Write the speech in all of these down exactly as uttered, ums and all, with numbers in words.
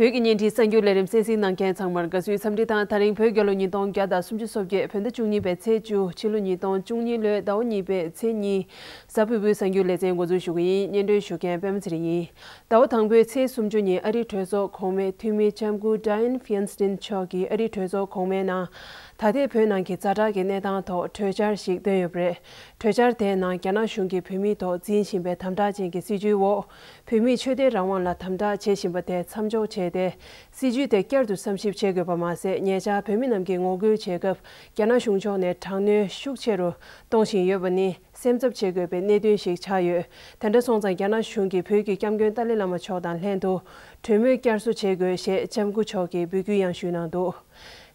བོད་ཀྱི་བརྙན་འཕྲིན་གསར་འགྱུར་ལས་རིམ་གསན་གཟིགས་གནང་མཁན་ཚང་མར་དགའ་བསུའི་འཚམས་འདྲི་དང་། ད་རིང་བོད་རྒྱལ་ལོ་ཉིས་སྟོང་བརྒྱ་དང་སུམ་ཅུ་སོ་བརྒྱད། བོད་ཟླ་བཅུ་གཉིས་པའི་ཚེས་བཅུ། ཕྱི་ལོ་ཉིས་སྟོང་བཅུ་གཉིས་ལོའི་ཟླ་བ་གཉིས་པའི་ཚེས་གཉིས། གཟའ་ཕུར་བུའི་གསར་འགྱུར་ལེ་ཚན་འགོ་འཛུགས་ཞུ་གི་ཡིན། སྙན་སྒྲོན་ཞུ་མཁན་པད་མ་ཚེ་རིང་ཡིན། ཟླ་བ་དང་པོའི་ཚེས་སུམ་ཅུ་ཉིན་ཨ་རིའི་གྲོས་ཚོགས་གོང་མའི་འཐུས་མི་ལྕམ་སྐུ་Dianne Feinstein མཆོག་གིས་ཨ་རིའི་གྲོས་ཚོགས་གོང་མའི་ནང་། ད་ལྟའི་བོད་ནང་གི་ཛ་དྲག་གི་གནས་སྟངས་ཐོག་གྲོས་འཆར་ཞིག་བཏོན་ཡོད་པ་རེད། གྲོས་འཆར་དེའི་ནང་རྒྱ་ནག་གཞུང་གིས་བོད་མིའི་ཐོག་འཛིན་བཞིན་པའི་དམ་དྲག་ཅན་གྱི་སྲིད་བྱུས་འོག་བོད་མིས་ཆོས་དད་རང་དབང་ལ་དམ་དྲག་བྱེད་བཞིན་པ་དེ་མཚམས་འཇོག་བྱས་ཏེ། སྲིད་བྱུས་དེ་བསྐྱར་དུ་བསམ་ཞིབ་བྱེད་དགོས་པ་མ་ཟད། ཉེ་ཆར་བོད་མི་རྣམས་ཀྱིས་ངོ་རྒོལ་བྱེད་སྐབས་རྒྱ་ནག་གཞུང་ཕྱོགས་ནས་དྲག་གནོན་ཤུགས་ཆེ་རུ་གཏོང་བཞིན་ཡོད་པ་ནི་སེམས་འཚབ་བྱེད་དགོས་པའི་གནད་དོན་ཞིག་ཆགས་ཡོད། དེ་འདྲ་སོང་ཙང་རྒྱ་ནག་གཞུང་གིས་བོད་ཀྱི་སྐྱབས་མགོན་ཏཱ་ལའི་བླ་མ་མཆོག་དང་ལྷན་དུ་གྲོས་མོལ་བསྐྱར་གསོ་བྱེད་དགོས་ཞེས་ལྕམ་སྐུ་མཆོག་གིས་འབོད་སྐུལ་ཡང་ཞུས་གནང་འདུག་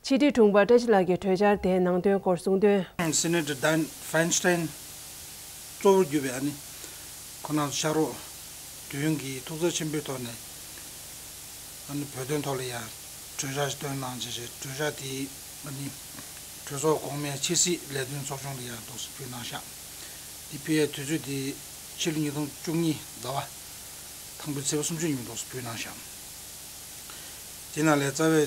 ཕྱི་དྲིལ་དྲུང་འཕར་བཀྲ་ཤིས་ལགས་ཀྱིས་གྲོས་འཆར་དེའི་ནང་དོན་སྐོར་གསུངས་དོན། Senator Dianne Feinstein གཙོ་བོར་གྱུར་པའི་ཨ་ནི་ཁོང་རྣམ་ཚོ་ཕྱག་རོགས་དུས་ཡུན་གྱི་ཐུགས་འཚབ་ཆེན་པོའི་ཐོག་ནས་ཨ་ནི་བོད་དོན་ཐོག་ལ་ཡང་གྲོས་འཆར་ཞིག་བཏོན་གནང་བྱས་བྱས། གྲོས་འཆར་དེ་ཨ་ནི་གྲོས་ཚོགས་གོང་མའི་ཕྱི་སྲིད་ལས་དོན་ཚོགས་ཆུང་ལ་ཡང་འདུག་སེ་ཕུལ་གནང་ཤག་དེ་ཕུལ་ཡའི་དུས་ཚོད་དེ་ཕྱི་ལོ་ཉིས་སྟོང་བཅུ་གཉིས་ཟླ་བ་དང་པོའི་ཚེས་པ་སུམ་ཅུ་ཉིན་འདུག་སེ་ཕུལ་གནང་ཤག་དེ་ནང་ལས་རྩ་བའི་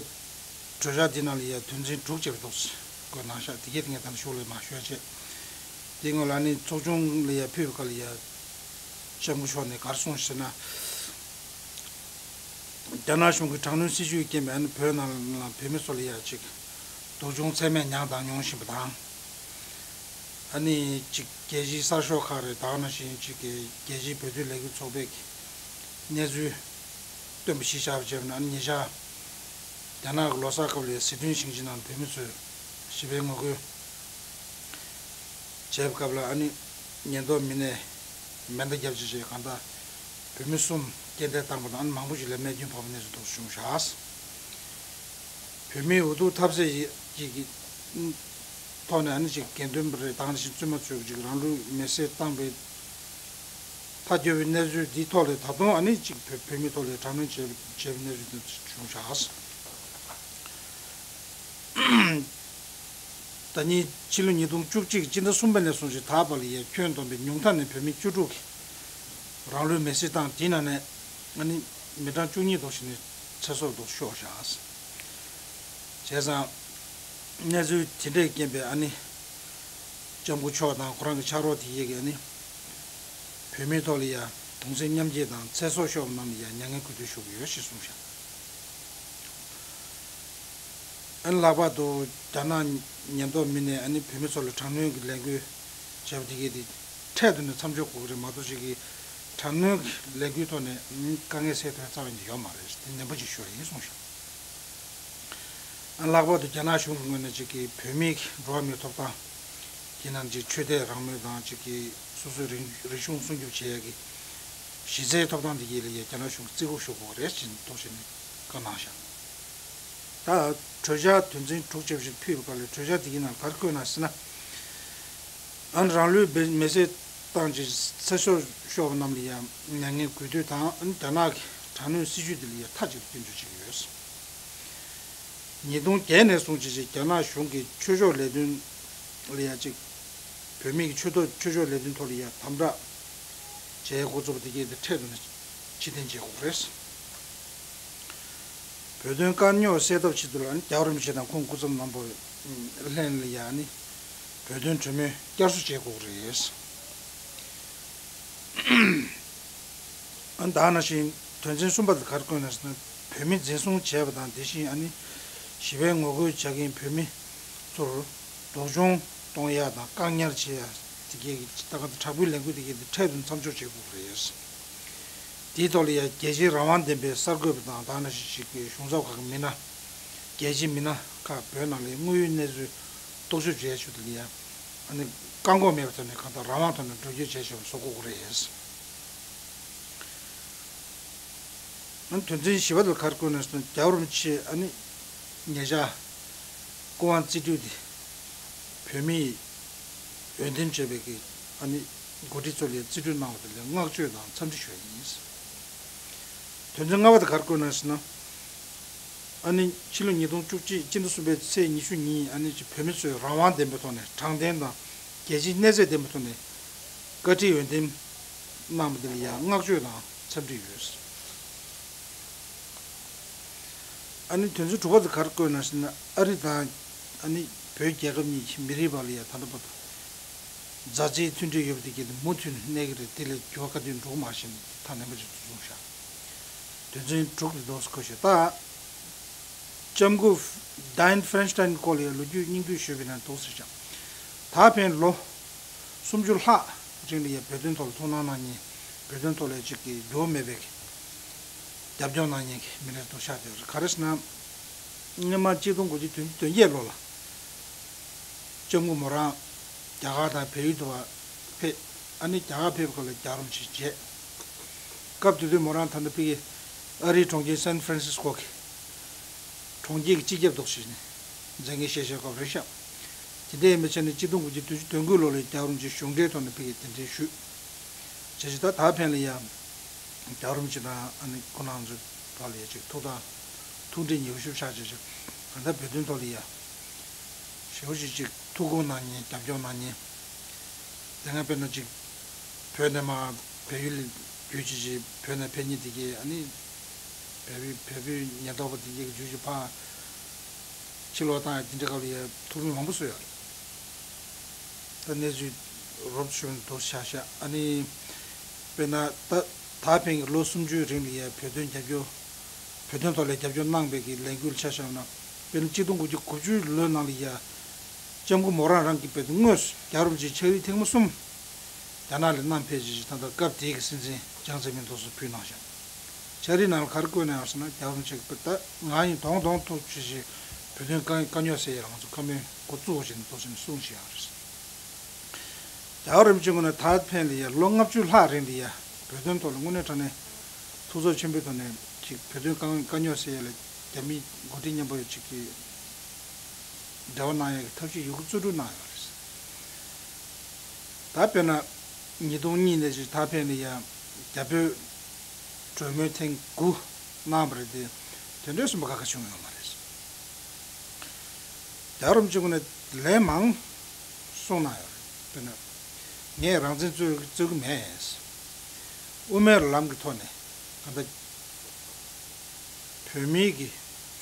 གྲོས་འཆར་དེ་ནང་ལ་ཡང་དོན་ཚན་དྲུག་ཅེས་པ་འདུག་སེ་བཀོད་གནང་ཤག་དེ་གའི་ངས་ད་ལྟ་ཤོག་ལས་མ་ཞུ་ཡ་བྱས། དེ་སྔོན་ལ་ནི་ཚོགས་ཆུང་ལ་ཡང་ཕུལ་བའི་སྐབས་ལ་ཡང་ལྕམ་སྐུ་མཆོག་ནས་ག་རེ་གསུངས་ཟེར་ན། རྒྱ་ནག་གཞུང་གི་དྲག་གནོན་སྲིད་བྱུས་ཀྱིས་ཨ་ནི་བོད་ནང་ལ་བོད་མི་ཚོ་ལ་ཡང་ཅིག་སྡུག་སྦྱོང་ཚད་མེད་མྱངས་དང་མྱོང་བཞིན་པ་དང་། ཨ་ནི་ཅིག་རྒྱལ་སྤྱིའི་གསར་ཤོག་ཁག་རེད། ད་ག་ནང་བཞིན་ཅིག་གི་རྒྱལ་སྤྱིའི་བོད་དོན་ལས་འགུལ་ཚོགས་པས་གནས་ཚུལ་སྟོན་པ་གཞི་བཞག་པ་བྱས་པ་ན། ཨ་ནི་ཉེ་ཆར་རྒྱ་ནག་གི་ལོ་གསར་སྐབས་ལ་ཟི་ཁྲོན་ཞིང་ཆེན་ནང་བོད་མི་ཚོས་ཞི་བའི་ངོ་རྒོལ་བྱས་པའི་སྐབས་ལ། ཨ་ནི་ཉེན་རྟོག་མི་སྣས་མེ་མདའ་བརྒྱབ་བྱས་བྱས་གང་ལྟར་བོད་མི་གསུམ་རྐྱེན་འདས་བཏང་པ་དང་། ཨ་ནི་མང་པོ་ཞིག་ལ་རྨས་སྐྱོན་ཕོག་པའི་གནས་ཚུལ་འདུག་བྱུང་ཤག་བོད་མིའི་འུ་ཐུག་འཐབ་རྩོད་ཀྱི་ཐོག་ནས་ཨ་ནི་ཅིག་དགེ་འདུན་པ་རེད། ད་ག་ནང་བཞིན་བཙུན་མ་ཚོས་ཅིག་རང་ལུས་མེར་སྲེག་བཏང་པའི་ཐག་གཅོད་པའི་གནས་ཚུལ་འདིའི་ཐོག་ལ་ད་དུང་ཨ་ནི་ཅིག་བོད་བོད་མིའི་ཐོག་ལ་དྲག་གནོན་བྱས་བྱས་པའི་གནས་ཚུལ་འདི་བྱུང་ཤག་ཟླ་ཉིན་ཕྱི་ལོ་ཉིས་སྟོང་བཅུ་གཅིག་སྤྱི་ཟླ་གསུམ་པ་ནས་བཟུང་ཞིང་ད་བར་ལ་ཡང་ཁྱོན་བསྡོམས་པའི་ཉུང་མཐའ་ནས་བོད་མི་བཅུ་དྲུག་གིས་རང་ལུས་མེར་སྲེག་བཏང་། དེའི་ནང་ནས་ཨ་ནི་མི་གྲངས་བཅུ་གཉིས་ལྷག་ཞིག་ནི་ཚེ་སྲོག་ལ་ཤོར་ཤག་བྱས་ཙང་གནས་ཚུལ་དེ་འདྲས་རྐྱེན་པས་ཨ་ནི་ལྕམ་སྐུ་མཆོག་དང་ཁོ་རང་གི་ཕྱག་རོགས་དེ་ཡིས་ཨ་ནི་བོད་མིའི་ཐོག་ལ་ཡང་གདུང་སེམས་མཉམ་སྐྱེད་དང་ཚེ་སྲོག་ཤོར་བ་རྣམས་ལ་ཡང་མྱ་ངན་གུས་འདུད་ཞུ་གི་ཡོད་ཞེས་གསུངས་ཤག་ཨ་ནི་ལྷག་པར་དུ་རྒྱ་ནག་ཉེན་རྟོག་མི་སྣས་ཨ་ནི་བོད་མི་ཚོ་ལ་དྲག་གནོན་གྱི་ལས་འགུལ་བྱས་པ་དེ་གས་དེ་འཕྲལ་དུ་ནས་མཚམས་འཇོག་དགོས་ཀྱི་རེད་མ་གཏོགས། ཅིག་གིས་དྲག་གནོན་གྱི་ལས་འགུལ་ཐོག་ནས་དཀའ་ངལ་སེལ་ཐུབ་ཡ་རྩ་བ་ནས་ཡོད་མ་རེད། དེ་ནན་པོ་ཅིག་ཞུ་ཡ་ཡིན་གསུངས་ཤག་ཨ་ནི་ལྷག་པར་དུ་རྒྱ་ནག་གཞུང་གི་ངོས་ནས་ཅིག་གིས་བོད་མིའི་འགྲོ་བ་མིའི་ཐོབ་ཐང་དེ་ནང་ཅིག་ཆོས་དད་རང་མོས་དང་། ཅིག་གིས་སོ་སོའི་རིག་རིག་གཞུང་སྲུང་སྐྱོབ་བྱེད་ཡ་གི་གཞི་རྩའི་ཐོབ་ཐང་དེ་གས་ལ་ཡང་རྒྱ་ནག་གཞུང་གིས་བརྩི་བཀུར་ཞུ་དགོས་རེད་ཅེས་འདུག་ཅེས་ནས་བཀའ་གནང་ཤག་ད་གྲོས་འཆར་དོན་ཚན་དྲུག་ཅེས་པ་ཞིག་ཕུལ་བའི་སྐབས་ལ། གྲོས་འཆར་དེ་གའི་ནང་ག་རེ་བཀོད་གནང་ཟེར་ན། ཨ་ནི་རང་ལུས་མེ་མེར་སྲེག་བཏང་ཅིང་ཚེ་སྲོག་ཤོར་བ་རྣམས་ལ་ཡང་མྱ་ངན་གུས་འདུད་དང་། ཨ་ནི་རྒྱ་ནག་གི་དྲག་གནོན་སྲིད་བྱུས་དེ་ལ་ཡང་མཐའ་གཅིག་ཏུ་སྐྱོན་བརྗོད་བྱེད་ཀྱི་ཡོད། ཉིས་སྟོང་བརྒྱད་ནས་བཟུང་ཅིག་ཅིག་རྒྱ་ནག་གཞུང་གིས་ཆོས་ཕྱོགས་ལས་དོན་ལ་ཡང་ཅིག་བོད་མིའི་ཆོས་ཐོག་ཆོས་ཕྱོགས་ལས་དོན་ཐོག་ལ་ཡང་དམ་དྲག་བྱས་འགོ་བཙུགས་པ་དེ་གས་དེ་འཕྲལ་དུ་ནས་ཕྱིར་འཐེན་བྱེད་དགོས་རེད། བོད་དོན་དཀའ་རྙོག་སེལ་ཐབས་ཆེད་དུ་ལ་རྒྱལ་བ་རིན་པོ་ཆེ་དང་ཁོང་སྐུ་ཚབ་རྣམ་པ་ལྷན་ལ་ཡང་ནི་བོད་དོན་གྲོས་མོལ་བསྐྱར་གསོ་བྱེད་དགོས་རེད། ཨ་ནི་ད་ག་ནང་བཞིན་དོན་ཚན་གསུམ་པ་དེ་ག་རེ་བཀོད་ན་ཟེར་ན། བོད་མི་འཛིན་བཟུང་བྱས་པ་དང་། དེ་བཞིན་ཨ་ནི་ཞི་བའི་ངོ་རྒོལ་བྱ་མཁན་བོད་མི་ཚོར་སྡུག་སྦྱོང་གཏོང་ཡ་དང་བཀག་ཉར་བྱེད་ཡ་དེ་གའི་ད་ག་དྲག་པོའི་ལས་འགུལ་དེ་གའི་དེ་འཕྲལ་དུ་མཚམས་འཇོག་བྱེད་དགོས་རེད། དེའི་ཐོག་ལ་ཡང་རྒྱལ་སྤྱིའི་རང་དབང་ལྡན་པའི་གསར་འགོད་པ་དང་། ད་ག་ནང་བཞིན་ཞིག་གི་གཞུང་ཚབ་ཁག་གི་མི་སྣ། རྒྱལ་སྤྱིའི་མི་སྣ་ཁག་བོད་ནང་ལ་དངོས་ཡོད་གནས་ཚུལ་རྟོག་ཞིབ་བྱས་ཆོག་དེ་ལ་ཡང་ཨ་ནི་བཀག་འགོག་མེད་པའི་ཐོག་ནས་གང་ལྟར་རང་དབང་ཐོག་ནས་འགྲེལ་བརྗོད་བྱས་ཆོག་པ་བཟོ་དགོས་ཀྱི་རེད། ཨ་ནི་དོན་ཚན་བཞི་པ་དེ་ལ་ག་རེ་བཀོད་ན་ཟེར་ན། རྒྱལ་བ་རིན་པོ་ཆེ་ཨ་ནི་ཉེ་ཆར་སྐུ་དབང་རྩིས་སྤྲོད་དེ་བོད་མིའི་འོས་འདེམས་བྱས་པའི་གི་ཨ་ནི་འགོ་ཁྲིད་ཚོ་ལ་རྩིས་སྤྲོད་གནང་བ་དེ་ལ་བསྔགས་བརྗོད་དང་འཚམས་འདྲི་ཞུ་བ་ཡིན། དོན་ཚན་ལྔ་པ་དེ་ག་རེ་བཀོད་ན་ཟེར་ན། ཨ་ནི་ཕྱི་ལོ་ཉིས་སྟོང་བཅུ་གཅིག་སྤྱི་ཟླ་གསུམ་པའི་ཚེས་ཉི་ཤུ་ཉིན་ཨ་ནི་ཅིག་བོད་མི་ཚོས་རང་དབང་ལྡན་པའི་ཐོག་ནས་དྲང་བདེན་དང་རྒྱལ་སྤྱིའི་གནས་ཚད་ལྡན་པའི་ཐོག་ནས་བཀའ་ཁྲིའི་འོས་འདེམས་གནང་བ་དེ་ལ་ཡང་བསྔགས་བརྗོད་དང་འཚམས་འདྲི་ཡོད། ཨ་ནི་དོན་ཚན་དྲུག་པ་དེ་ག་རེ་བཀོད་ན་ཟེར་ན། ཨ་རི་དང་ཨ་ནི་བོད་རྒྱལ་ཁབ་གཉིས་མི་རིགས་བར་ལ་ཡ་ད་ལྟ་བར་དུ་མཛའ་བརྩེའི་མཐུན་འབྲེལ་ཡོད་པ་དེ་གས་དེ་མུ་མཐུད་ནས་གནས་ཀྱི་རེད། དེ་ལས་འགྱུར་བ་ག་དུས་འགྲོ་གི་མ་རེད་ཟེར་ནས་ཐག་ཉེ་པོ་ཞིག་ཏུ་བཟུང་བཞག་དོན་ཚན་དྲུག་དེ་འདུག་སེ་བཀོད་བཞག་ད་ལྕམ་སྐུ་Dianne Feinstein་སྐོར་ལ་ཡ་ལོ་རྒྱུས་སྙིང་བསྡུས་ཞུས་པ་ཡིན་ན་འདུག་སེ་བཞག་ད་ཕན་ལོ་སུམ་ཅུ་ལྷག་རིང་ལ་ཡ་བོད་དོན་ཐོག་ལ་ཐུགས་སྣང་གནང་མཁན། བོད་དོན་ཐོག་ལ་ཡ་གཅིག་གི་འགྱུར་བ་མེད་པའི་རྒྱབ་སྐྱོར་གནང་མཁན་གྱི་མི་སྣ་དེ་ཆགས་བསྡད་ཡོད་རེད། ག་རེ་ཟེར་ན། སྔོན་མ་གཅིག་སྟོང་དགུ་བརྒྱ་བདུན་ཅུ་དོན་བརྒྱད་ལོ་ལ་ལྕམ་སྐུ་མོ་རང་རྒྱ་གར་དང་བལ་ཡུལ་དུ་བ་ཕེབས། ཨ་ནི་རྒྱ་གར་ཕེབས་སྐབས་ལ་རྒྱལ་བ་རིན་པོ་ཆེ་མཇལ། སྐབས་དེ་དུས་མོ་རང་ད་ལྟ་ཕ་གི་ཨ་རིའི་གྲོང་ཁྱེར་སན་ཧྥ་རན་སིས་ཀོ་གི་གྲོང་ཁྱེར་གྱི་སྤྱི་ཁྱབ་འདུག་སེ་བྱས་ནས་མཛད་འགན་བཞེས་བཞེས་སྐབས་རེད་ཤག་དེ་འདྲ་ཡིན་པའི་ཆ་ནས་གཅིག་སྟོང་དགུ་བརྒྱ་བདུན་ཅུ་དོན་དགུ་ལོ་ལ་རྒྱལ་བ་རིན་པོ་ཆེ་གཞུང་འབྲེལ་ཐོག་ནས་ཕ་གིར་གདན་འདྲེན་ཞུས། བྱས་ཙང་ད་ད་ཕན་ལ་ཡ་རྒྱལ་བ་རིན་པོ་ཆེ་དང་ཨ་ནི་ཁོང་རྣམ་ཚོའི་བར་ལ་ཡ་ཅིག་ཐུགས་དང་ཐུགས་འདྲེས་ཉེ་པོ་ཞེ་པོ་ཆགས། བྱས་ཙང་གང་ལྟར་བོད་དོན་ཐོག་ལ་ཡ་ཞེ་པོ་ཅིག་ཅིག་ཐུགས་ཁུར་གནང་མཁན། རྒྱབ་སྐྱོར་གནང་མཁན། དེ་སྔ་དཔེར་ན་ཅིག་བོད་ནས་མར་བལ་ཡུལ་ལ་བརྒྱུད་བྱས་བྱས་བོད་ནས་ཕེབས་མཁན་དེ་གས། ཨ་ནི་བལ་པོའི་བལ་པོའི་ཉེན་རྟོག་པ་དེ་གས་ཀྱིས་བརྒྱུད་བྱས་ཕར་ཕྱིར་ལོག་བཏང་ཡ་དེ་འདྲའི་སྐབས་ལ་ཡ་ཐུགས་ཕན་མང་པོ་གསོས་ཡོད་རེད། ད་གནས་ཚུལ་རོབ་ཙམ་འདུག་ཆགས་ཤག་ཨ་ནི་དཔེར་ན་ད་ད་ཕན་གྱི་ལོ་སུམ་ཅུའི་རིང་ལ་ཡ་བོད་དོན་རྒྱབ་སྐྱོར། བོད་དོན་ཐོག་ལ་རྒྱབ་སྐྱོར་གནང་བའི་གི་ལས་འགུལ་ཆ་བཞག་ན། དཔེར་ན་གཅིག་སྟོང་དགུ་བརྒྱ་དགུ་བཅུ་ལོའི་ནང་ལ་ཡ་ལྕམ་སྐུ་མོ་རང་རང་གིས་དཔེ་དེ་དངོས་སུ་རྒྱལ་བ་རིན་པོ་ཆེ་ཕྱག་བྲིས་ཐེངས་མ་གསུམ་རྒྱ་ནག་ལ་བསྣམས་ཕེབས་བྱས་བྱས། ད་ལྟ་སྐབས་དེའི་གི་སྲིད་འཛིན་ཅང་ཙེ་མིན་འདུག་སེ་ཕུལ་གནང་ཤག་ཕྱག་བྲིས་ནང་ལ་ག་རེ་བཀོད་གནང་ཡོད་ཟེར་ན། རྒྱལ་བ་རིན་པོ་ཆེ་གིས་ད་ང་ཡིན་གདོང་གདོང་ཐུག་བྱས་བྱས་བོད་དོན་དཀའ་དཀའ་རྙོག་སེལ་ཡ་ལ་ང་ཚོ་བཀའ་མོལ་འགོ་བཙུགས་བྱས་ནས་འདུག་སེ་ནས་གསུངས་བཞག་ཡོད་རེད། རྒྱལ་བ་རིན་པོ་ཆེ་ངོས་ནས་ད་ཕན་ལ་ཡ་ལོ་ལྔ་བཅུ་ལྷག་རིང་ལ་ཡ་བོད་དོན་ཐོག་ལ་དངོས་གནས་དྲང་གནས་ཐུགས་ཚོར་ཆེན་པོའི་ཐོག་ནས་ཅིག་བོད་དོན་དཀའ་དཀའ་རྙོག་སེལ་ཡ་ལ་རྒྱ་མིའི་འགོ་ཁྲིད་མཉམ་པོ་ཅིག་གིས་འབྲེལ་བ་གནང་ཡ་གི་ཐབས་ཤེས་ཡོད་རྒུ་རྩོལ་སྒྲུབ་གནང་ཡོད་རེད། ད་དཔེར་ན་ཉིས་སྟོང་གཉིས་ནས་ཅིག་ད་ཕན་ལ་ཡ་རྒྱ་བོད་གྲོས་མོལ་ཐེངས་དགུ་གནང་བ་རེད་དེ། དེ་འདྲའི་གསུམ་པ་ཁ་ཁ་བྱུང་ཡོད་མ་རེད། རྒྱལ་བ་རིན་པོ་ཆེ་ངོས་ནས་ལན་མང་གསུངས་གནང་ཡོད་རེད། དཔེར་ན། ངས་རང་བཙན་རྩོད་རྩོད་ཀྱི་མེད། དབུ་མའི་ལམ་གྱི་ཐོག་ནས་ད་ལྟ་བོད་མིའི་གི་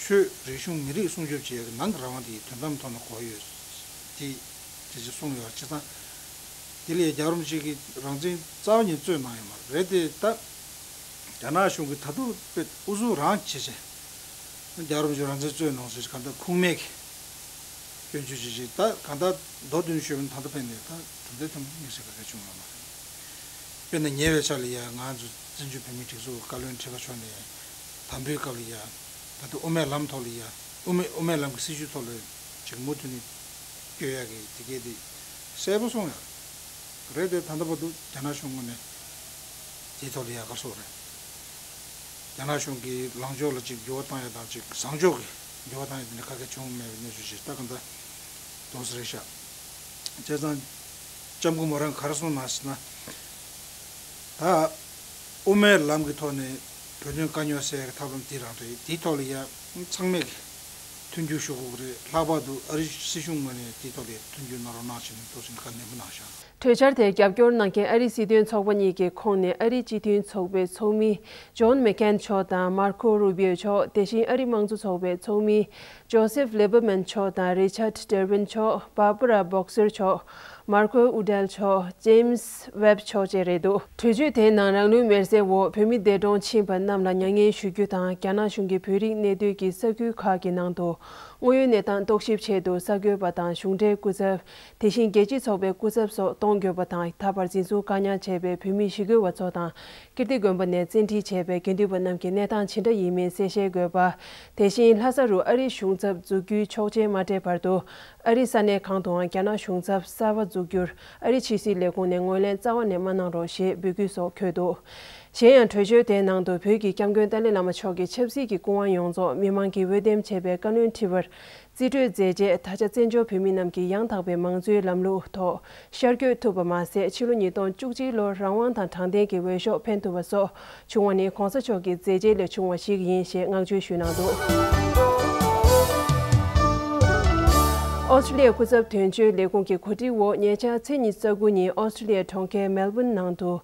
ཆོས་རིག་གཞུང་མི་རིགས་སྲུང་སྐྱོབ་བྱེད་ཡག་གི་ནང་གི་རང་དབང་དེ་དོན་དམ་ཐོག་ནས་དགོས་ཡོད། དེ་དེ་ཅིག་གསུངས་ཡོད། བྱས་ཙང་དེ་ལས་རྒྱལ་བ་རིན་པོ་ཆེ་གིས་རང་བཙན་རྩ་བ་ཉིད་རྩོད་གནང་ཡོད་མ་རེད་དེ། ད་རྒྱ་ནག་གཞུང་གིས་ད་དུང་དཔེ་ཨུ་ཚུགས་རང་བྱེད་བྱས། རྒྱལ་བ་རིན་པོ་ཆེ་རང་བཙན་རྩོད་གནང་ཟེར་གང་ལྟར་ཁུངས་མེད་ཀྱི་སྐྱོན་བརྗོད་བྱེད་བྱེད། ད་གང་ལྟར་མདོར་བསྡུས་ནས་ཞུས་པ་ན། ད་ལྟ་ཕན་ནས་ད་གྲུབ་འབྲས་ཐོན་པ་དམིགས་བསལ་ག་གེ་བྱུང་ཡོད་མ་རེད། དཔེར་ན་ཉེ་བའི་ཆར་ལ་ཡ་ང་ཚོ་བཙན་བྱོལ་བོད་མིའི་སྒྲིག་འཛུགས་བཀའ་བློན་ཁྲི་པ་མཆོག་ནས་དམ་འབུལ་སྐབས་ལ་ཡ། ད་ལྟ་དབུ་མའི་ལམ་ཐོག་ལ་ཡ། དབུ་མའི་དབུ་མའི་ལམ་གྱི་སྲིད་བྱུས་ཐོག་ལ་ཅིག་མུ་མཐུད་ནས་བསྐྱོད་ཡག་གི་དེ་གས་དེ་གསལ་པོ་གསུངས་ཡོད་རེད། དེ་ད་ལྟ་བར་དུ་རྒྱ་ནག་གཞུང་ངོས་ནས་དེའི་ཐོག་ལ་ཡ་ག་རེ་ཟེར་དགོས་རེད། རྒྱ་ནག་གཞུང་གིས་ལངས་ཕྱོགས་ལ་ཅིག་འགྱུར་བ་བཏང་ཡ་དང་། ཅིག་བཟང་ཕྱོགས་ཀྱི་འགྱུར་བ་བཏང་ཡ་དེ་འདྲ་ག་གེ་བྱུང་མེད་པའི་གནས་ཚུལ་ཞིག་ད་གང་ལྟར་འདུག་སེ་རེད་ཤག་བྱས་ཙང་ལྕམ་སྐུ་མོ་རང་ག་རེ་གསུངས་གནང་ཟེར་ན། ད་དབུ་མའི་ལམ་གྱི་ཐོག་ནས་བོད་དོན་དཀའ་རྙོག་སེལ་ཡ་གི་ཐབས་ལམ་དེ་རང་རེད། དེའི་ཐོག་ལ་ཡ་ཚང་མས་མཐུན་འགྱུར་ཞུ་དགོས་ཀྱི་རེད། ལྷག་པར་དུ་ཨ་རིའི་སྲིད་གཞུང་ངོས་ནས་དེའི་ཐོག་ལ་མཐུན་འགྱུར་གནང་རོགས་གནང་ཞེས་ནས་འདུག་སེ་བཀའ་ནན་པོ་གནང་བཞག་གྲོས་འཆར་དེར་རྒྱབ་སྐྱོར་གནང་མཁན་ཨ་རིའི་སྲིད་དོན་ཚོགས་པ་གཉིས་ཀྱི་ཁོངས་ནས་ཨ་རིའི་སྤྱི་མཐུན་ཚོགས་པའི་ཚོགས་མི་ཇོན་མེག་ཁེན་མཆོག་དང་མར་ཁོ་རུ་བྷིའོ་མཆོག་དེ་བཞིན་ཨ་རིའི་དམངས་གཙོ་ཚོགས་པའི་ཚོགས་མི་ཇོ་སེབ་ལེ་བྷར་མན་མཆོག་དང་རི་ཆར་ཌེ་རི་ཝིན་མཆོག་བྷར་བྷ་ར་བོག་སེར་མཆོག་མར་ཁོ་ཨུ་ཌལ་མཆོག་ཇེམ་སི་ཝེབ་མཆོག་བཅས་རེད་འདུག་གྲོས་ཆོད་དེའི་ནང་རང་ལུས་མེར་སྲེག་འོག་བོད་མི་འདས་གྲོངས་ཕྱིན་པ་རྣམས་ལ་མྱ་ངན་ཞུ་རྒྱུ་དང་། རྒྱ་ནག་གཞུང་གིས་བོད་རིགས་གནས་སྡོད་ཀྱི་ས་ཁུལ་ཁག་གི་ནང་དུ་དངོས་ཡོད་གནས་སྟངས་རྟོག་ཞིབ་ཆེད་དུ་གསར་འགོད་པ་དང་གཞུང་འབྲེལ་སྐུ་ཚབ། དེ་བཞིན་རྒྱལ་སྤྱིའི་ཚོགས་པའི་སྐུ་ཚབ་སོགས་གཏོང་དགོས་པ་དང་། ད་བར་འཛིན་བཟུང་བཀག་ཉར་བྱས་པའི་བོད་མི་ཞི་རྒོལ་བ་ཚོ་དང་། ཀིརྟི་དགོན་པ་ནས་བཙན་ཁྲིད་བྱས་པའི་དགེ་འདུན་པ་རྣམས་ཀྱི་གནས་སྟངས་ཇི་འདྲ་ཡིན་མིན་གསལ་བཤད་དགོས་པ། དེ་བཞིན་ལྷ་ས་རུ་ཨ་རིའི་གཞུང་ཚབ་འཛུགས་རྒྱུའི་ཆོག་མཆན་མ་སྤྲད་བར་དུ། ཨ་རིའི་ས་གནས་གང་དུའང་རྒྱ་ནག་གཞུང་ཚབ་གསར་པ་འཛུགས་རྒྱུར་ཨ་རིའི་ཕྱི་སྲིད་ལས་ཁུངས་ནས་ངོས་ལེན་རྩ་བ་ནས་མ་གནང་རོགས་ཞེས་འབོད་སྐུལ་སོགས་འཁོད་འདུག་གཞན་ཡང་། གྲོས་ཆོད་དེའི་ནང་དུ་བོད་ཀྱི་སྐྱབས་མགོན་ཏཱ་ལའི་བླ་མ་མཆོག་གི་ཆབ་སྲིད་ཀྱི་སྐུ་དབང་ཡོངས་རྫོགས་མི་མང་གིས་འོས་འདེམས་བྱས་པའི་བཀའ་བློན་ཁྲི་པར་རྩིས་སྤྲོད་མཛད་རྗེས། ད་ཆ་བཙན་བྱོལ་བོད་མི་རྣམས་ཀྱིས་ཡང་དག་པའི་མང་གཙོའི་ལམ་ལུགས་ཐོག་ཤར་བསྐྱོད་ཐུབ་པ་མ་ཟད། ཕྱི་ལོ་ཉིས་སྟོང་བཅུ་གཅིག་ལོར་རང་དབང་དང་དྲང་བདེན་གྱི་འོས་ཤོག་འཕེན་ཐུབ་པ་སོགས་བྱུང་བ་ནི་གོང་ས་མཆོག་གི་མཛད་རྗེས་ལས་བྱུང་བ་ཞིག་ཡིན་ཞེས་བསྔགས་བརྗོད་ཞུས་གནང་འདུག་ཨོ་སི་ཀྲི་ལི་ཡའི་སྐུ་ཚབ་དོན་གཅོད་ལས་ཁུངས་ཀྱི་གོ་སྒྲིག་འོག་ཉེ་ཆར་ཚེས་ཉི་ཤུ་རྩ་དགུ་ཉིན་ཨོ་སི་ཀྲི་ལི་ཡའི་གྲོང་ཁྱེར་མེལ་བོན་ནང་དུ།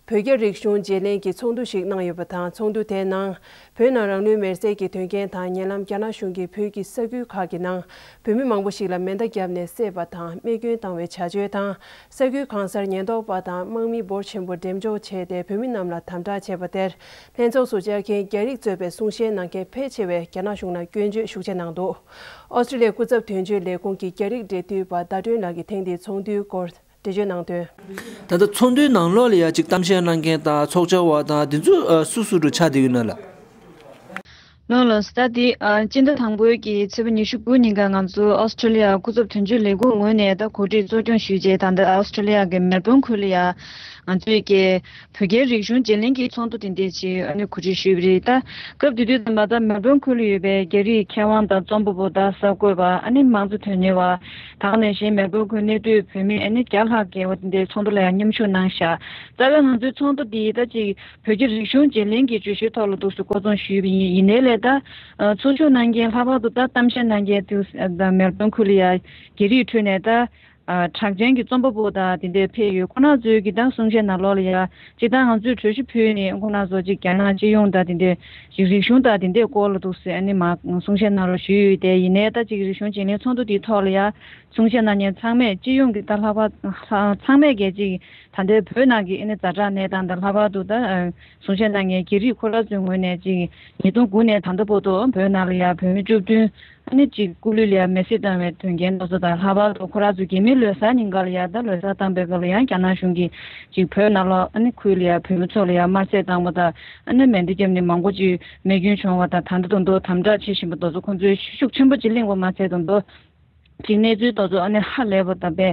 བོད་རྒྱ་རིག་གཞུང་བརྗེ་ལེན་གྱི་ཚོགས་འདུ་ཞིག་གནང་ཡོད་པ་དང་། ཚོགས་འདུ་དེའི་ནང་བོད་ནང་རང་ལུས་མེར་སྲེག་གི་དོན་རྐྱེན་དང་ཉེ་ལམ་རྒྱ་ནག་གཞུང་གིས་བོད་ཀྱི་ས་ཁུལ་ཁག་གི་ནང་བོད་མི་མང་པོ་ཞིག་ལ་མེ་མདའ་བརྒྱབ་ནས་བསད་པ་དང་རྨས་སྐྱོན་བཏང་བའི་བྱ་སྤྱོད་དང་། ས་ཁུལ་གང་སར་ཉེན་རྟོག་པ་དང་དམག་མི་འབོར་ཆེན་པོ་འགྲེམས་འཇོག་བྱས་ཏེ་བོད་མི་རྣམས་ལ་དམ་དྲག་བྱས་པ་དེར་ལྷན་ཚོགས་སུ་བཅར་མཁན་རྒྱ་རིགས་གཙོས་པའི་གསུང་བཤད་གནང་མཁན་ཕལ་ཆེ་བས་རྒྱ་ནག་གཞུང་ལ་སྐྱོན་བརྗོད་ཤུགས་ཆེ་གནང་འདུག་ཨོ་སི་ཀྲི་ལི་ཡའི་སྐུ་ཚབ་དོན་གཅོད་ལས་ཁུངས་ཀྱི་རྒྱ་རིགས་འབྲེལ་མཐུད་པ་ཟླ་སྒྲོན་ལགས་ཀྱིས་ཐེངས་འདིའི་ཚོགས་འདུའི་སྐོར་འགྲེལ་བརྗོད་གནང་དོན། ད་ལྟ་ཚོགས་འདུའི་ནང་ལོགས་ལ་ཡ་གཅིག་གཏམ་བཤད་གནང་མཁན་དང་ཚོགས་བཅར་བ་དང་དེ་ཚོ་ཨ་སུ་སུ་འདྲ་ཆགས་བསྡད་ཡོད་ན་ལགས། ལགས་ལགས། ད་དེ་ཨ་སྤྱི་ཟླ་དང་པོའི་གི་ཚེས་པ་ཉི་ཤུ་དགུ་ཉིན་ཀ་ང་ཚོ་ཨོ་སི་ཀྲི་ལི་ཡ་སྐུ་ཚབ་དོན་གཅོད་ལས་ཁུངས་ངོས་ནས་ད་གོ་སྒྲིག་གཙོ་སྐྱོང་ཞུས་རྗེས་ད་ལྟ་ཨོ་སི་ཀྲི་ལི་ཡ་གི་མེལ་བོན་ཁུལ་ལ་ཡ་ང་ཚོའི་གི་བོད་རྒྱའི་རིག་གཞུང་བརྗེ་ལེན་གྱི་ཚོགས་འདུ་དེ་འདྲས་ཅིག་ཨ་ནི་གོ་སྒྲིག་ཞུས་པ་རེད། ད་སྐབས་དེ་དུས་ཙམ་པ་ད་མེལ་བོན་ཁུལ་ལ་ཡོད་པའི་རྒྱ་རིགས་མཁས་དབང་དང་རྩོམ་པ་པོ་དང་གསར་འགོད་པ་ཨ་ནི་དམངས་གཙོ་དོན་གཉེར་བ་ད་ག་ནང་བཞིན་མེལ་བོན་ཁུལ་གནས་སྡོད་བོད་མི་ཨ་ནི་བརྒྱ་ལྷག་བརྒལ་བ་དེ་འདྲའི་ཚོགས་འདུ་ལ་ཡང་མཉམ་ཞུགས་གནང་ཤག་རྩ་བའི་ང་ཚོའི་ཚོགས་འདུ་འདི་ད་ཅིག་བོད་ཀྱི་རིག་གཞུང་བརྗེ་ལེན་གྱི་བརྗོད་གཞིའི་ཐོག་ལ་འདུག་སེ་འགོ་རྩོམ་ཞུས་པ་ཡིན། ཡིན་ནའི་ལས་ད་ཚོགས་ཞུགས་གནང་མཁན་ལྷག་པར་དུ་ད་གཏམ་བཤད་གནང་མཁན་དུ་མེལ་བོན་ཁུལ་ལ་ཡ་རྒྱ་རིགས་ཁྲོད་ནས་ད། ཨ་གྲགས་ཅན་གྱི་རྩོམ་པ་པོ་དང་དེ་འདྲས་ཕེབས་ཡོད། ཁོ་རང་ཚོའི་གི་ད་གསུང་བཤད་ནང་ལོགས་ལ་ཡ་སྤྱིར་བཏང་ང་ཚོས་གྲོས་གཞི་ཕུལ་ནས་ཁོ་རང་ཚོ་ཅིག་རྒྱ་ནག་སྤྱི་ཡོངས་དང་དེ་འདྲས་ཅིག་རིག་གཞུང་དང་དེ་འདྲས་སྐོར་ལ་འདུག་སེ་ཨ་ནི་མ་གསུང་བཤད་གནང་རོགས་ཞུས་ཡོད་དེ། ཡིན་ནའི་ད་ཅིག་རིག་གཞུང་བརྗེ་ལེན་ཚོགས་འདུ་དེའི་ཐོག་ལ་ཡ་གསུང་བཤད་གནང་མཁན་ཚང་མས་སྤྱི་ཡོངས་ཀྱི་ད་ལྷག་པར་ཚང་མས་གལ་ཅིག་ད་ལྟའི་བོད་ནང་གི་ཨ་ནི་ཛ་དྲག་གནས་སྟངས་དང་ལྷག་པར་དུ་ད་གསུང་བཤད་གནང་མཁན་རྒྱ་རིགས་ཁོ་རང་ཚོའི་ངོས་ནས་ཅིག་ཉིས་སྟོང་དགུ་ནས་ད་ལྟ་བར་དུ་བོད་ནང་ལ་ཡ་བོད་མི་བཅུ་བདུན། ཨ་ནི་གཅིག་སྐུ་ལུས་ལ་ཡང་མེར་སྲེག་བཏང་བའི་དོན་རྐྱེན་དེ་ཚོ་དང་། ལྷག་པར་དུ་ཁོ་རང་ཚོ་རྒྱ་མིའི་ལོ་གསར་ཉིན་ཀ་ལ་ཡང་ད་ལོ་གསར་བཏང་པའི་སྐབས་ལ་ཡང་རྒྱ་ནག་གཞུང་གིས་གཅིག་བོད་ནང་ལོགས་ཨ་ནི་ཁུལ་ལ་ཡང་བོད་མི་ཚོ་ལ་ཡང་དམར་གསོད་བཏང་བ་དང་། ཨ་ནི་མེ་མདའ་བརྒྱབ་ནས་མང་པོ་ཅིག་རྨས་སྐྱོན་བྱུང་བ་དང་། ད་ལྟ་དོན་དུ་དམ་དྲག་བྱེད་བཞིན་པ་དེ་ཚོ་ཁོང་ཚོས་ཤུགས་ཆེན་པོ་ཅིག་གླེང་བ་མ་ཚད་དོན་དུ་གཅིག་གནས་ཚུལ་དེ་ཚོ་ཨ་ནི་ཧ་ལས་པ་དང་དཔེ་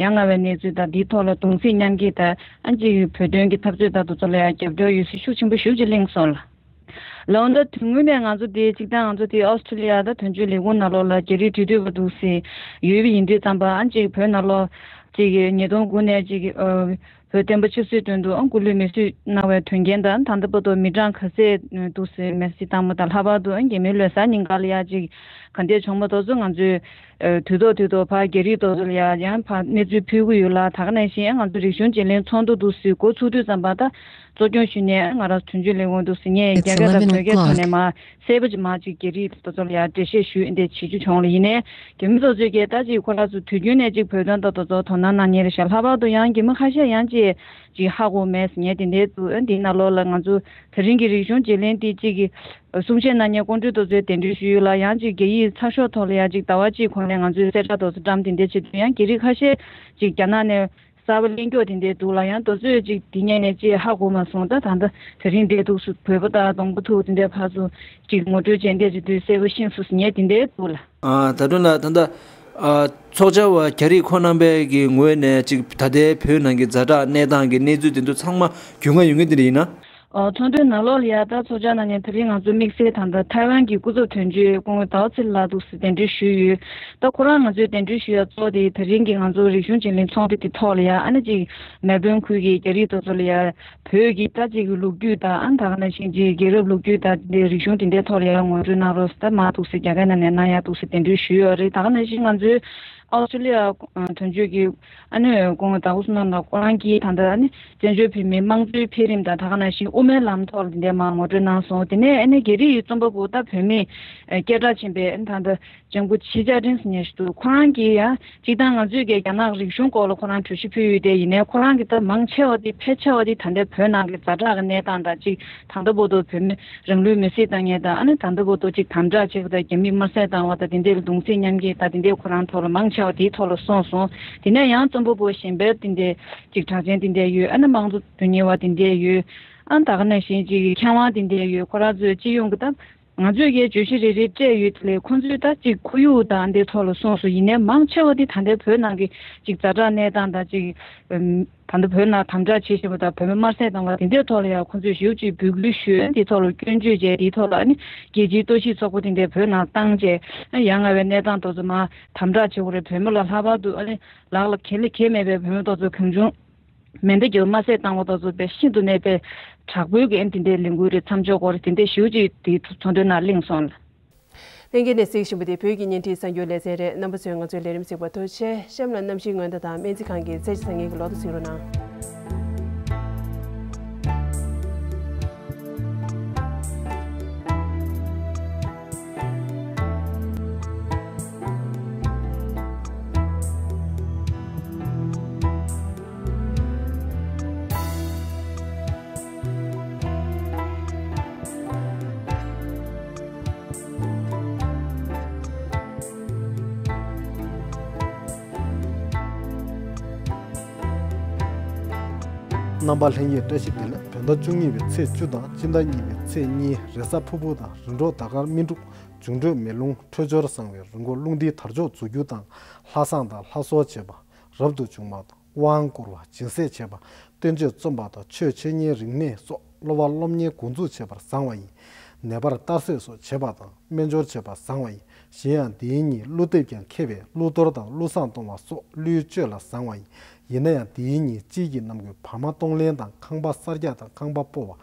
ཡ་ང་བའི་གནས་ཚུལ་དང་། འདིའི་ཐོག་ལ་གདུང་སེམས་མཉམ་སྐྱེད་དང་ཨ་ནི་གཅིག་བོད་དོན་གྱི་འཐབ་རྩོད་དང་དེ་ཚོ་ལ་ཡང་རྒྱབ་སྐྱོར་ཡོད་ཚུལ་ཤུགས་ཆེན་པོ་ཞེ་པོ་ཅིག་གླེང་སོང་ལ། ལགས་འོ། ད་དོན་དངོས་ནས་ང་ཚོ་དེ་གཅིག་དང་ང་ཚོ་དེ་ཨོ་སི་ཀྲི་ལི་ཡ་ད་དོན་གཅོད་ལས་ཁུངས་ནང་ལོགས་ལ་རྒྱ་རིགས་འབྲེལ་མཐུད་པ་འདུག་སེ་ཡོད་པ་ཡིན་དུས་ཙམ་པ། ཨ་ཅིག་བོད་ནང་ལོགས་ཅིག་ཉིས་སྟོང་དགུ་ནས་ཅིག་ཨ་བོད་བསྟན་པ་ཆབ་སྲིད་དོན་དུ་ཨ་སྐུ་ལུས་མེར་སྲེག་གནང་བའི་དོན་རྐྱེན་དང་། ད་ལྟ་བར་དུ་མི་གྲངས་ག་ཚད་འདུག་སེ་མེར་སྲེག་བཏང་བ་དང་། ལྷག་པར་དུ་ཨ་རྒྱ་མིའི་ལོ་གསར་ཉིན་ཀ་ལ་ཡ་ཅིག་ག་འདྲས་བྱུང་བ་དེ་ཚོ་ང་ཚོས་ཨ་དུས་ཐོག་དུས་ཐོག་ཕར་རྒྱ་རིགས་དེ་ཚོ་ལ་ཡ་ཡང་ཕར་གནས་ཚུལ་ཕུལ་གྱི་ཡོད་ལ། ད་ག་ནང་བཞིན་ང་ཚོ་རིག་གཞུང་བརྗེ་ལེན་ཚོགས་འདུ་འདུག་སེ་འགོ་ཚུགས་དུས་ཙམ་པ་ད་གཙོ་སྐྱོང་ཞུས་ནས་ང་རང་དོན་གཅོད་ལས་ཁུངས་འདུག་སེ་ངས་རྒྱ་སྐད་དང་བོད་སྐད་ཐོག་ནས་མར་གསལ་པོ་ཅིག་མར་ཅིག་རྒྱ་རིགས་དེ་ཚོ་ལ་ཡ་འགྲེལ་བཤད་ཞུས་འདི་བྱེད་རྒྱུ་བྱུང་ལ། ཡིན་ནའི་རྒྱ་མི་ཚོ་ཚོས་ཀྱིས་ད་ཅིག་ཁོ་རང་ཚོ་དུས་རྒྱུན་ནས་ཅིག་བོད་དོན་དང་དེ་ཚོ་དོ་སྣང་གནང་མཁན་རེད་ཤག་ལྷག་པར་དུ་ཡང་རྒྱ་མི་ཁ་ཤས་ཡང་ཅིག་ཅིག་ཧ་གོ་མེད་ཟེར་མཁན་དེ་འདྲའི་འདུག་འདིའི་ནང་ལོགས་ལ་ང་ཚོ་དེ་རིང་གི་རིག་གཞུང་བརྗེ་ལེན་དེ་ཅིག་གི་གསུང་བཤད་གནང་མཁན་ཀོང་སྤྲུལ་དེ་ཚོས་གདན་འདྲེན་ཞུས་ཡོད་ལ། ཡང་ཅིག་རྒྱ་ཡིག་ཚགས་ཤོག་ཐོག་ལ་ཡང་ཅིག་ཟླ་བ་གཅིག་གོང་ནས་ང་ཚོས་གསལ་བསྒྲགས་དེ་ཚོ་བཀྲམ་དེ་འདྲ་བྱེད་དུས་ཡང་རྒྱ་རིགས་ཁ་ཤས་ཅིག་རྒྱ་ནག་ནས་གསར་པ་གླེང་རྒྱུ་དེ་འདྲ་འདུག་ལ། ཡང་དེ་ཚོས་ཅིག་དེ་ཉན་ནས་ཅིག་ཧ་གོ་མ་སོང་། ད་ད་ལྟ་དེ་རིང་འདྲ་འདུག་སུ་བོད་པ་དང་གདོང་པ་ཐུག་དེ་འདྲ་ཕར་ཚུར་ཅིག་ངོ་སྤྲོད་བྱས་འདྲ་བྱེད་དུས་གསལ་པོ་ཤེས་སོང་ཟེར་མཁན་དེ་འདྲ་འདུག་ལ། ཨ། ད་དུང་ལ་ད་ལྟ་ཨ་ཚོགས་བཅར་བ་རྒྱ་རིགས་ཁོང་རྣམ་པའི་གི་ངོས་ནས་ཅིག་ད་ལྟའི་བོད་ནང་གི་ཛ་དྲག་གནས་སྟངས་ཀྱི་གནས་ཚུལ་དེ་ཚོ་ཚང་མ་རྒྱུས་མངའ་ཡོད་མཁན་དེ་འདྲ་ཡིན་ན། ཨོ། ཚོགས་འདུའི་ནང་ལོགས་ལ་ཡ་ད་ཚོགས་བཅར་གནང་མཁན་དེ་རིང་ང་ཚོ་དམིགས་བསལ་ད་ལྟ་ཐའེ་ཝན་གྱི་སྐུ་ཚབ་དོན་གཅོད་སྐུ་ངོ་ཟླ་བ་ཚེ་རིང་ལགས་འདུག་སེ་གདན་འདྲེན་ཞུས་ཡོད། ད་ཁོ་རང་ང་ཚོའི་གདན་འདྲེན་ཞུ་ཡ་གཙོ་བོ་དེ་དེ་རིང་གི་ང་ཚོ་རིག་གཞུང་བརྗེ་ལེན་ཚོགས་འདུ་དེ་ཐོག་ལ་ཡ་ཨ་ནི་ཅིག་མེལ་བོན་ཁུལ་གྱི་རྒྱ་རིགས་དེ་ཚོ་ལ་ཡ་བོད་ཀྱི་ད་ཅིག་ལོ་རྒྱུས་དང་། ཨ་ནི་ད་ག་ནང་བཞིན་ཅིག་རྒྱལ་རབས་ལོ་རྒྱུས་དང་དེ་འདྲའི་རིག་གཞུང་དེ་འདྲའི་ཐོག་ལ་ཡ་ངོ་སྤྲོད་གནང་རོགས་ཟེར། ད་མར་འདུག་སེ་རྒྱ་སྐད་ནང་ནས་གནང་ཡ་འདུག་སེ་གདན་འདྲེན་ཞུས་ཡོད་རེད། ད་ག་ནང་བཞིན་ང་ཚོའི་ཨོ་སི་ཀྲི་ལི་ཡ་དོན་གཅོད་ཀྱི་ཨ་ནི་སྐུ་ངོ་ཟླ་སྐུ་བསོད་ནམས་ལགས་ཁོ་རང་གིས་ད་ལྟ་ཨ་ནི་བཙན་བྱོལ་བོད་མིའི་དམངས་གཙོའི་འཕེལ་རིམ་དང་། ད་ག་ནང་བཞིན་དབུ་མའི་ལམ་ཐོག་ལ་འདི་འདྲའི་མར་ངོ་སྤྲོད་གནང་སོང་། དེ་ནས་ཨ་ནི་རྒྱ་རིགས་རྩོམ་པ་པོ་ད་བོད་མི་སྐད་གྲགས་ཆེན་པོའི་ཨ་ནི་ད་ལྟ་ལྗང་བུ་ཆེ་བརྒྱ་སྤྲིན་ཟེར་མཁན་ཞིག་འདུག་ཁོ་རང་གིས་ཡང་སྤྱིར་བཏང་ང་ཚོས་ཀྱི་རྒྱ་ནག་རིག་གཞུང་སྐོར་ལ་ཁོ་རང་གྲོས་གཞི་ཕུལ་ཡོད་དེ། ཡིན་ནའི་ཁོ་རང་གིས་ད་མང་ཆེ་བ་དེ་ཕལ་ཆེ་བ་དེ་ད་ལྟའི་བོད་ནང་གི་ཛ་དྲག་གི་གནས་སྟངས་དང་། གཅིག་ད་ལྟ་བར་དུ་བོད་མི་རང་ལུས་མེར་སྲེག་བཏང་མཁན་དང་། ཨ་ནི་ད་ལྟ་བར་དུ་ཅིག་དམ་དྲག་བྱེད་པ་དང་། རྒྱ་མིས་དམར་གསོད་བཏང་བ་དང་། དེ་འདྲའི་གདུང་སེམས་མཉམ་སྐྱེད་དང་དེ་འདྲའི་ཁོ་རང་ཐོག་ལ་མང་ཆེ་བ་དེའི་ཐོག་ལ་སོང་སོང་། དེ་ནས་ཡང་རྩོམ་པ་པོ་གཞན་པའི་དེ་འདྲའི་ཅིག་གྲགས་ཅན་དེ་འདྲའི་ཡོད། ཨ་ནི་དམངས་གཙོ་དོན་གཉེར་བ་དེ་འདྲའི་ཡོད། ཨ་ནི་ད་ག་ནང་བཞིན་ཅིག་མཁས་དབང་དེ་འདྲའི་ཡོད། ཁོ་རང་ཚོའི་སྤྱི་ཡོངས་ཀྱི་ད་ང་ཚོས་ཀྱི་བརྗོད་གཞི་རེ་རེ་སྤྲད་ཡོད་དེ་ལས། ཁོང་ཚོས་ད་ཅིག་ཁོར་ཡུག་དང་དེ་ཐོག་ལ་སོང་སོང་། ཡིན་ནའི་མང་ཆེ་བ་དེ་ད་ལྟའི་བོད་ནང་གི་ཅིག་ཛ་དྲག་གནས་སྟངས་དང་། ཅིག་ཨམ། ད་ལྟ་བོད་ནང་དམ་དྲག་བྱེད་བཞིན་པ་དང་། བོད་མི་དམར་གསོད་བཏང་བ་དེ་འདྲའི་ཐོག་ལ་ཡང་ཁོང་ཚོས་ཞེ་པོ་ཅིག་འབོད་སྐུལ་ཞུས། དེའི་ཐོག་ལ་སྐྱོན་བརྗོད་བྱས། དེའི་ཐོག་ལ་ཨ་ནི་རྒྱལ་སྤྱིའི་གཏོར་བཤིག་ཚོགས་པ་དེ་འདྲས་བོད་ནང་བཏང་བྱས། ཨ་ཡ་ང་བའི་གནས་སྟངས་དེ་ཚོ་མར་དམ་དྲག་བྱེད་དགོས་རེད། བོད་མི་ལ་ལྷག་པར་དུ་ཨ་ནི་ལག་ལ་གལ་ལ་གལ་མེད་པའི་བོད་མི་དེ་ཚོ་གང་བྱུང་མེ་མདའ་བརྒྱབ་དམར་གསོད་བཏང་བ་དེ་ཚོ་དཔེ་ཤིན་ཏུ་ནས་དཔེ་དྲག་པོའི་གི་ཨ་ནི་དེ་འདྲའི་ལས་འགུལ་རེད། མཚམས་འཇོག་དགོས་རེད། དེ་འདྲས་ཞེ་པོ་ཅིག་དེའི་ཚོགས་འདུའི་ནང་གླེང་སོང་ལ། ལྷན་རྒྱས་ནས་གཟིགས་བཞིན་པ་དེ་བོད་ཀྱི་བརྙན་འཕྲིན་གསར་འགྱུར་ལེ་ཚན་རེད། རྣམ་པ་ཚོས་ང་ཚོའི་ལས་རིམ་གཟིགས་པར་ཐུགས་རྗེ་ཆེ། གཤམ་ལ་གནམ་གཤིས་སྔོན་བརྡ་དང་སྨན་རྩིས་ཁང་གི་ཚེས་བཅུ་ཚེས་གཉིས་ཀྱི་ལོ་ཐོ་གཟིགས་རོགས་གནང་། རྣམ་པ་ལྷན་རྒྱས་བཀྲ་ཤིས་བདེ་ལེགས། བོད་ཟླ་བཅུ་གཉིས་པའི་ཚེས་བཅུ་དང་སྤྱི་ཟླ་གཉིས་པའི་ཚེས་གཉིས། རེས་གཟའ་ཕུར་བུ་དང་རིམ་གྲོ་ཟླ་སྐར་སྨིན་དྲུག་འབྱུང་འཕྲོད་མེ་རླུང་འཕྲོད་སྦྱོར་བཟང་བའི་རི་མགོ་རླུང་ལྡིང་དར་ལྕོག་འཛུགས་རྒྱུ་དང་། ལྷ་བསང་དང་ལྷ་གསོལ་བྱེད་པ། རབ་ཏུ་བྱུང་བ་དང་དབང་བསྐུར་བ། སྦྱིན་སྲེག་བྱེད་པ། བསྟན་བཅོས་རྩོམ་པ་དང་ཆོས་འཆད་ཉན་རིག་གནས་སོགས་སློབ་པ་སློབ་གཉེར་འགོ་འཛུགས་བྱེད་པར་བཟང་བ་ཡིན། ནད་པར་གཏར་སྲེག་སོགས་བྱེད་པ་དང་སྨན་སྦྱོར་བྱེད་པར་བཟང་བ་ཡིན། གཞན་ཡང་འདིའི་ཉིན་ཀླུ་འདེབས་ཀྱང་མཁས་པས་ཀླུ་གཏོར་དང་ཀླུ་བསང་གཏོང་བ་སོགས་ཀླུའི་སྤྱོད་ལ་བཟང་བ་ཡིན། ཡིན་ན་ཡང་འདིའི་ཉིན་དཔྱིད་ཀྱི་གནམ་སྒོས་བག་མ་གཏོང་ལེན་དང་ཁང་པ་གསར་རྒྱག་དང་ཁང་པ་སྤོ་བ།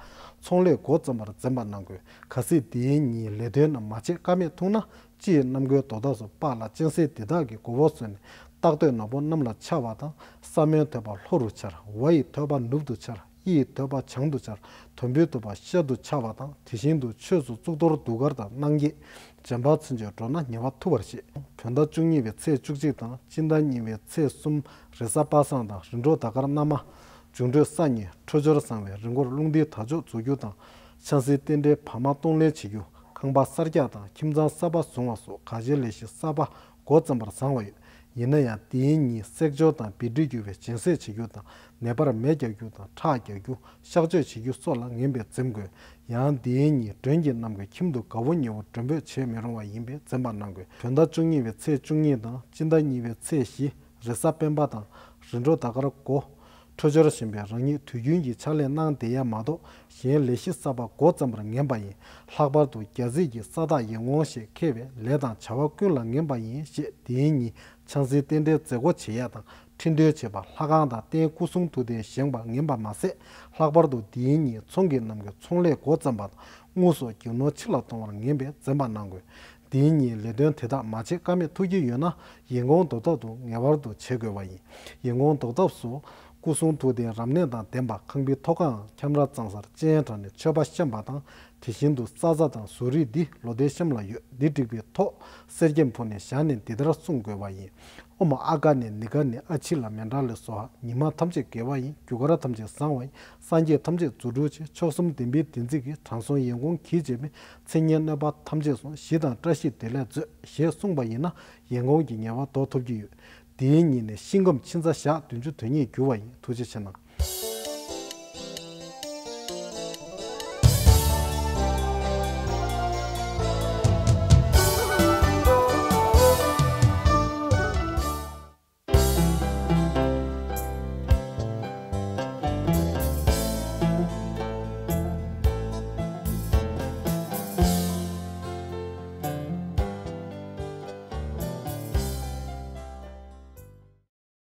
ཚོང་ལས་འགོ་བརྩམ་པར་འཛེམ་པ་གནང་དགོས། གལ་སྲིད་འདིའི་ཉིན་ལས་དོན་རྣམས་མ་བྱེད་ཀ་མེད་ཐུག་ན། སྤྱིའི་གནམ་སྒོའི་དོ་བདག་སུ་པགས་ལ་གཅན་གཟན་འདི་དག་གི་མགོ་བོ་གསོས་ནས་སྟག་ཐོད་ནག་པོ་གནམ་ལ་འཕྱར་བ་དང་། ས་མོའི་ཐོད་པ་ལྷོ་རུ་འཕྱར། ཝ་ཡི་ཐོད་པ་ནུབ་ཏུ་འཕྱར། ཨི་ཡི་ཐོད་པ་བྱང་དུ་འཕྱར། དུམ་བུའི་ཐོད་པ་ཤར་དུ་འཕྱར་བ་དང་། དེ་བཞིན་དུ་ཆོས་སུ་གཙུག་ཏོར་གདུགས་དཀར་དང་སྣང་བརྒྱད། འཇམ་དཔལ་མཚན་བརྗོད་འགྲོ་ན་ཉེ་བར་ཐུབ་པར་བཤད། བོད་ཟླ་བཅུ་གཉིས་པའི་ཚེས་བཅུ་གཅིག་དང་སྤྱི་ཟླ་གཉིས་པའི་ཚེས་གསུམ། རེས་གཟའ་པ་སངས་དང་རིམ་གྲོ་ཟླ་སྐར་སྣ་མ། འབྱུང་འཕྲོད་ས་ཉིན་འཕྲོད་སྦྱོར་བཟང་བའི་རི་མགོར་རླུང་ལྡིང་དར་ལྕོག་འཛུགས་རྒྱུ་དང་། ཆང་སའི་རྟེན་འབྲེལ་བག་མ་གཏོང་ལེན་བྱེད་རྒྱུ། ཁང་པ་གསར་རྒྱག་དང་ཁྱིམ་ཚང་གསར་པ་བཟུང་བ་སོགས་གང་བྱེད་ལས་གཞི་གསར་པ་འགོ་བརྩམ་པར་བཟང་བ་ཡོད། ཡིན་ན་ཡང་དེའི་ཉིན་བསྲེག་སྦྱོར་དང་བཻ་ཌཱུརྱ་རྒྱུ་བའི་སྦྱིན་སྲེག་བྱེད་རྒྱུ་དང་། ནད་པར་མེ་རྒྱག་རྒྱུ་དང་ཁྲག་རྒྱག་རྒྱུ། གཤག་བཅོས་བྱེད་རྒྱུ་སོགས་ལ་ངན་པས་འཛེམ་དགོས། ཡང་དེའི་ཉིན་མགྲོན་གྱི་རྣམས་ཀྱིས་ཁྱིམ་དུ་དགའ་བོ་ཉེ་བོ་མགྲོན་འབོད་བྱེད་མི་རུང་བ་ཡིན་པས་འཛེམ་པ་གནང་དགོས། བོད་ཟླ་བཅུ་གཉིས་པའི་ཚེས་བཅུ་གཉིས་དང་སྤྱི་ཟླ་གཉིས་པའི་ཚེས་བཞི། རེས་གཟའ་སྤེན་པ་དང་རིམ་གྲོ་ཟླ་སྐར་དགུ། འཕྲོད་སྦྱོར་ཞན་པས་རང་ཉིད་དུས་རྒྱུན་གྱི་ཕྱག་ལས་གནང་བསྡད་ཡ་མ་གཏོགས་གཞན་ལས་གཞི་གསར་པ་འགོ་བརྩམ་པར་ངན་པ་ཡིན། ལྷག་པར་དུ་རྒྱལ་སྲིད་ཀྱི་ས་བདག་ཡིད་འོང་ཞེས་མཁས་པས་ལས་དང་བྱ་བ་ཀུན་ལ་ངན་པ་ཡིན་ཞེས་དེའི་ཉིན་ཆང་སའི་རྟེན་འབྲེལ་མཛད་སྒོ་བྱེད་ཡ་དང་ཁྲི་འདོན་བྱེད་པ། ལྷ་ཁང་དང་རྟེན་སྐུ་གསུང་ཐུགས་རྟེན་བཞེངས་པ་ངན་པ་མ་ཟད། ལྷག་པར་དུ་དེའི་ཉིན་ཚོང་གི་རྣམས་ཀྱིས་ཚོང་ལས་འགོ་བརྩམས་པ་དང་དངུལ་སོགས་རྒྱུ་ནོར་ཕྱི་ལ་གཏོང་བར་ངན་པས་འཛེམ་པ་གནང་དགོས། དེའི་ཉིན་ལས་དོན་དེ་དག་མ་བྱེད་ཀ་མེད་ཐུག་གི་ཡོད་ན་ཡིན་གོང་ལྡོག་ཐབས་དུ་ངེས་པར་དུ་བྱེད་དགོས་པ་ཡིན། ཡིན་གོང་ལྡོག་ཐབས་སུ། སྐུ་གསུང་ཐུགས་རྟེན་རབ་གནས་དང་ལྡན་པ་ཁང་པའི་ཐོག་ཁའང་ཁྱམས་ར་གཙང་སར་སྤྱན་དྲངས་ནས་མཆོད་པ་བཤམས་པ་དང་། དེ་བཞིན་དུ་ས་ཛ་དང་ཟུར་རིས་འདི་ལོ་ཟླའི་གཤམ་ལ་ཡོད། འདི་བསྒྲིགས་པའི་ཐོག་གསེར་སྐྱེམས་ཕུལ་ནས་བཞག་ནས་འདི་ལྟར་གསུང་དགོས་པ་ཡིན། ཨོཾ་ཨ་ག་ནེ་ནི་ག་ནེ་ཨ་ཕྱི་ལ་མནྜལ་སྭཱ་ཧཱ། ཉི་མ་ཐམས་ཅད་དགེ་བ་ཡིན། རྒྱུ་སྐར་ཐམས་ཅད་བཟང་བ་ཡིན། སངས་རྒྱས་ཐམས་ཅད་རྫུ་འཕྲུལ་ཆེ། མཆོག་གསུམ་བདེན་པའི་བདེན་ཚིག་གིས། དྲང་སྲོང་ཡིན་གོང་གིས་བྱས་པའི། མཚན་སྙན་གནོད་པ་ཐམས་ཅད་སོང་། ཞི་དང་བཀྲ་ཤིས་བདེ་ལེགས་མཛོད། ཞེས་གསུངས་པ་ཡིན་ན་ཡིན་གོང་གི་ངེས་པ་ལྡོག་ཐུབ་ཀྱི་ཡོད། དེའི་ཉིན་ནས་ཤིང་སྒམ་ཕྱི་ཛ་ཞག་བདུན་ཅུ་དོན་གཉིས་རྒྱུ་བ་ཡིན། ཐུགས་རྗེ་ཆེ་གནང་།